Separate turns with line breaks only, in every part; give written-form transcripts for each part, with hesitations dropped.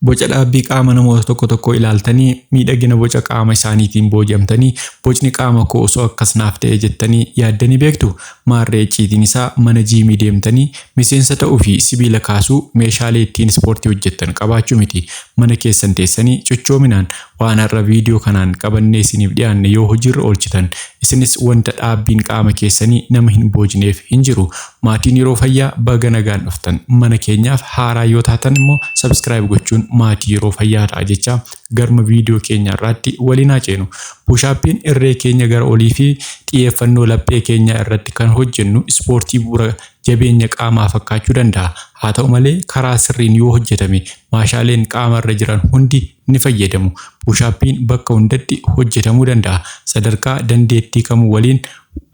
Boca dhaabbii qaama namoota tokko tokkoo ilaaltanii miidhagina boca qaama isaaniitiin booji'amtanii bocni qaama koo osoo akkas naaf ta'ee jettanii yaaddanii beektuu? Maarree icciitiin isaa mana jiimii deemtanii miseensa ta'uu fi sibiila kaasuu, meeshaalee ittiin ispoortii hojjettan qabaachuu miti. Mana keessan teessanii cichoominaan waan har'a viidiyoo kanaan qabannee isiniif dhiyaanne yoo hojiirra oolchitan isinis wanta dhaabbiin qaama keessanii nama hin boojineef hin jiru. Maatiin Yeroo Fayyaa baga nagaan dhuftan. Mana keenyaaf haaraa yoo taatan immoo subscribe gochuun maatii Yeroo Fayyaa ta'a jechaa garma viidiyoo keenya irraatti waliin haa ceenu. Puushaappiin irree keenya gara olii fi xiyyeeffannoo laphee keenyaa irratti kan hojjennu ispoortii bu'uura jabeenya qaamaa fakkaachuu danda'a. Haa ta'u malee karaa sirriin yoo hojjetame maashaaleen qaama irra jiran hundi ni fayyadamu. Puushaappiin bakka hundatti hojjetamuu danda'a. Sadarkaa dandeettii kamuu waliin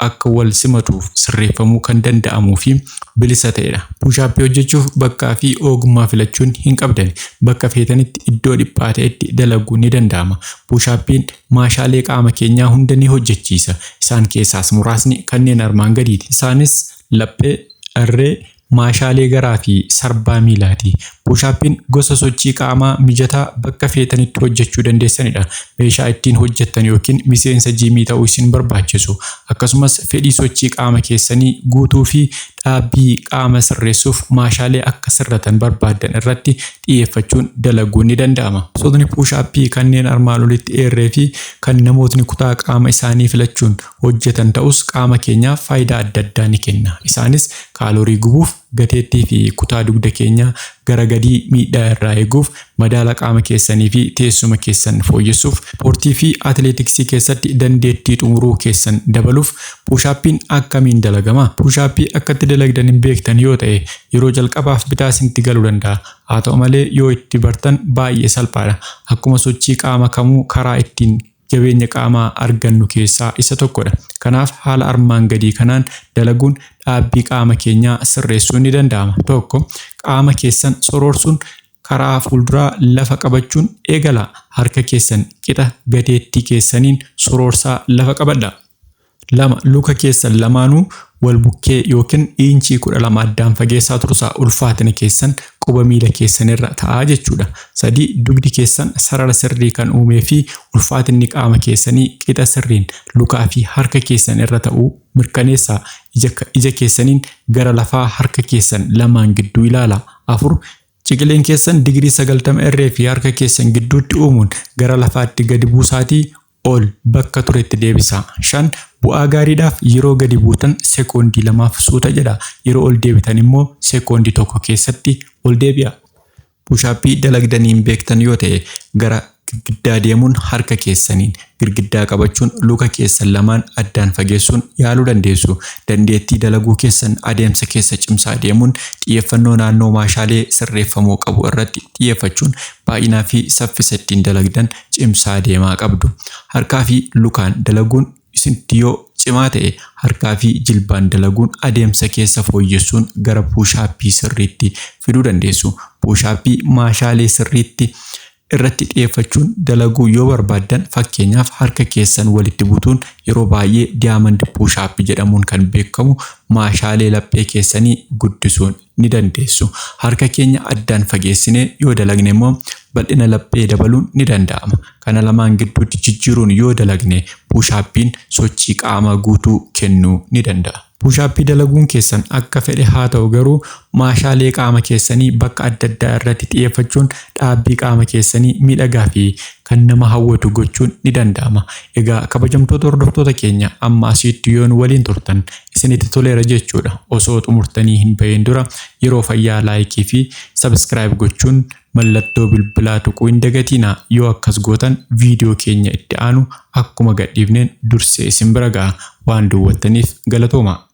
akka wal simatuuf sirreeffamuu kan danda'amuu fi bilisa ta'edha. Puushaappii hojjechuuf bakkaa fi ogummaa filachuun hin qabdani. Bakka feetanitti iddoo dhiphaa ta'etti dalaguun ni danda'ama. Puushaappiin maashaalee qaama keenyaa hunda ni hojjechiisa. Isaan keessaas muraasni kanneen armaan gadiiti. Isaanis laphee, irree, maashaalee garaa fi sarbaa miilaati. Puushaappiin gosa sochii qaamaa mijataa bakka feetanitti hojjechuu dandeessanidha. Meeshaa ittiin hojjettan yookiin miseensa jiimii ta'uu isin barbaachisu. Akkasumas fedhii sochii qaama keessanii guutuu fi dhaabbii qaama sirreessuuf maashaalee akka sirratan barbaaddan irratti xiyyeeffachuun dalaguun ni danda'ama. Gosootni puushaappii kanneen armaan olitti eerree fi kan namootni kutaa qaama isaanii filachuun hojjetan ta'us qaama keenyaaf faayidaa adda addaa ni kenna. Isaanis kaaloorii gubuuf, gateettii fi kutaa dugda keenyaa gara gadii miidhaa irraa eeguuf, madaala qaama keessanii fi teessuma keessan fooyyessuuf, ispoortii fi atileetiksii keessatti dandeettii xumuruu keessan dabaluuf. Puushaappiin akkamiin dalagama? Puushaappii akkatti dalagdan hin beektan yoo ta'e yeroo jalqabaaf bitaa isinitti galuu danda'a. Haa ta'u malee yoo itti bartan baay'ee salphaadha. Akkuma sochii qaama kamuu karaa ittiin jabeenya qaamaa argannu keessaa isa tokkodha. Kanaaf haala armaan gadii kanaan dalaguun dhaabbii qaama keenyaa sirreessuun ni danda'ama. 1, Qaama keessan soroorsuun karaa fuulduraa lafa qabachuun eegalaa. Harka keessan qixa gateettii keessaniin soroorsaa lafa qabadhaa. 2, Luka keessan lamaanuu wal bukkee yookiin iinchii 12 addaan fageessaa tursaa. Ulfaatina keessan quba miila keessanirra ta'aa jechuudha. 3, Dugdi keessan sarara sirrii kan uumee fi ulfaatinni qaama keessanii qixa sirriin lukaa fi harka keessan irra ta'uu mirkaneessaa. Ija keessaniin gara lafaa harka keessan lamaan gidduu ilaalaa. 4, Ciqileen keessan digirii 90 irree fi harka keessan gidduutti uumuun gara lafaatti gadi buusaatii ol bakka turetti deebisaa. 5, Bu'aa gaariidhaaf yeroo gadi buutan sekoondii lamaaf suuta jedhaa. Yeroo ol deebitan immoo sekoondii tokko keessatti ol deebi'aa. Puushaappii dalagdanii hin beektan yoo ta'e gara girgiddaa deemuun harka keessaniin girgiddaa qabachuun luka keessan lamaan addaan fageessuun yaaluu dandeessu. Dandeettii dalaguu keessan adeemsa keessa cimsaa deemuun xiyyeeffannoo naannoo maashaalee sirreeffamuu qabu irratti xiyyeeffachuun baay'inaa fi saffisa ittiin dalagdan cimsaa deemaa qabdu. Harkaa fi lukaan dalaguun isinitti yoo cimaa ta'e harkaa fi jilbaan dalaguun adeemsa keessa fooyyessuun gara puushaappii sirriitti fiduu dandeessu. Puushaappii maashaalee sirriitti irratti xiyeeffachuun dalaguu yoo barbaaddan fakkeenyaaf harka keessan walitti butuun yeroo baay'ee diamond push up jedhamuun kan beekamu maashaalee laphee keessanii guddisuun ni dandeessu. Harka keenya addaan fageessinee yoo dalagne immoo bal'ina laphee dabaluun ni danda'ama. Kana lamaan gidduutti jijjiiruun yoo dalagne puushappiin sochii qaamaa guutuu kennuu ni danda'a. Puushaappii dalaguun keessan akka fedhe haa ta'u garuu maashaalee qaama keessanii bakka adda addaa irratti xiyyeeffachuun dhaabbii qaama keessanii miidhagaa fi kan nama hawwatu gochuun ni danda'ama. Egaa kabajamtoota hordoftoota keenya amma asiitti yoo nu waliin turtan isinitti toleera jechuudha. Osoo xumurtanii hin bahin dura Yeroo Fayyaa laayikii fi subscribe gochuun mallattoo bilbilaa tuquu hin dagatiinaa. Yoo akkas gootan viidiyoo keenya itti aanu akkuma gadhiifneen dursee isin bira ga'a. Waan duwwattaniif galatoomaa.